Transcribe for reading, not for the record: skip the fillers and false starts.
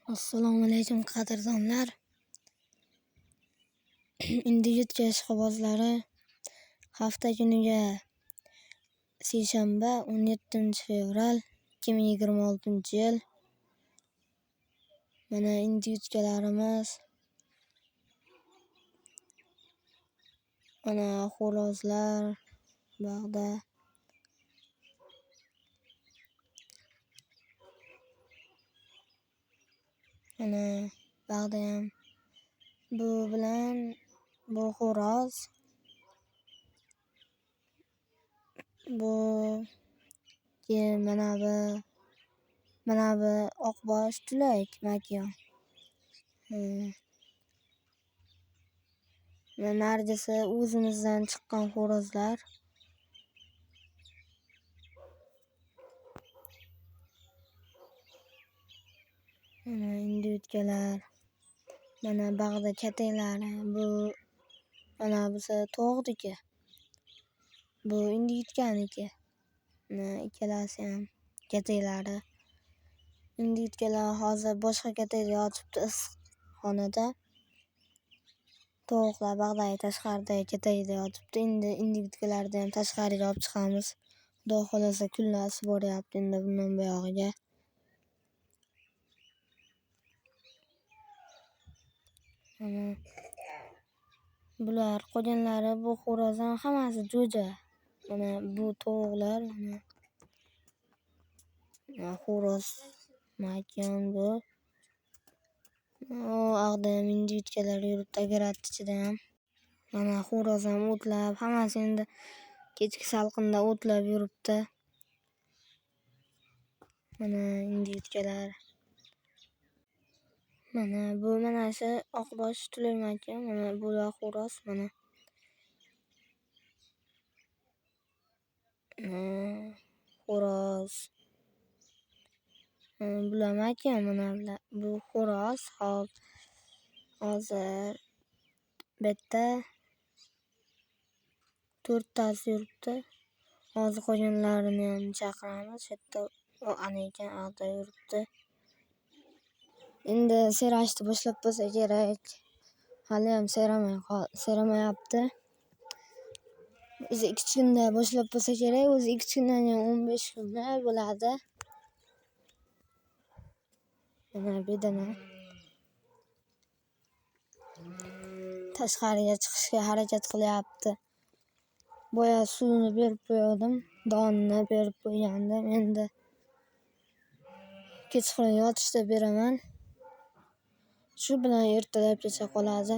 Assalomu alaykum qadrdonlar. Individual ishqibozlari hafta kuniga seshanba 17 fevral 2026-yil. Mana individuallarimiz, mana xo'rozlar bog'da. Mana bag'dayam bu bilan bu xo'roz, bu keyin mana bu oqbosh tulak makyon. Narigisi o'zimizdan chiqqan xo'rozlar. Mana individuallar. Mana bag'da kataklari. Bu mana busi tovuqniki. Bu individualniki. Mana ikkalasi ham kataklari. Individuallar hozir boshqa katakda yotibdi issiq xonada. Tovuqlar bag'dagi tashqaridagi katakda yotibdi. Endi individuallarni ham tashqariga olib chiqamiz. Xudo xohlasa kunlar isib boryapti endi bundan buyog'iga. Mana bular qolganlari bu xo'roz ham hammasi jo'ja. Mana bu tovuqlar, mana xo'roz makyon bu. U yoqda ham individuallar yuribdi огород ichida ham. Mana xo'roz ham o'tlab, hammasi endi kechki salqinda o'tlab yuribdi. Mana individuallar. Mana bu mana shu oqbosh tulak makon, mana bular xo'roz mana. Xo'roz. Bular makon mana bular. Bu xo'roz. Hop. Hozir bu yerda to'rttasi yuribdi. Hozir qolganlarini ham chaqiramiz. Shu yerda ana ekan, ag'da yuribdi. Endi sayrashni boshlab bo'lsa kerak. Haliyam sayramayapti. O'zi 2 kunda boshlab bo'lsa kerak. O'zi 2 kundan keyin 15 kunda bo'ladi. Mana bedana. Tashqariga chiqishga harakat qilyapti. Boya suvni berib qo'ygandim, donni berib qo'ygandim. Endi kechqurun yotishda beraman. Shu bilan ertalabgacha qoladi.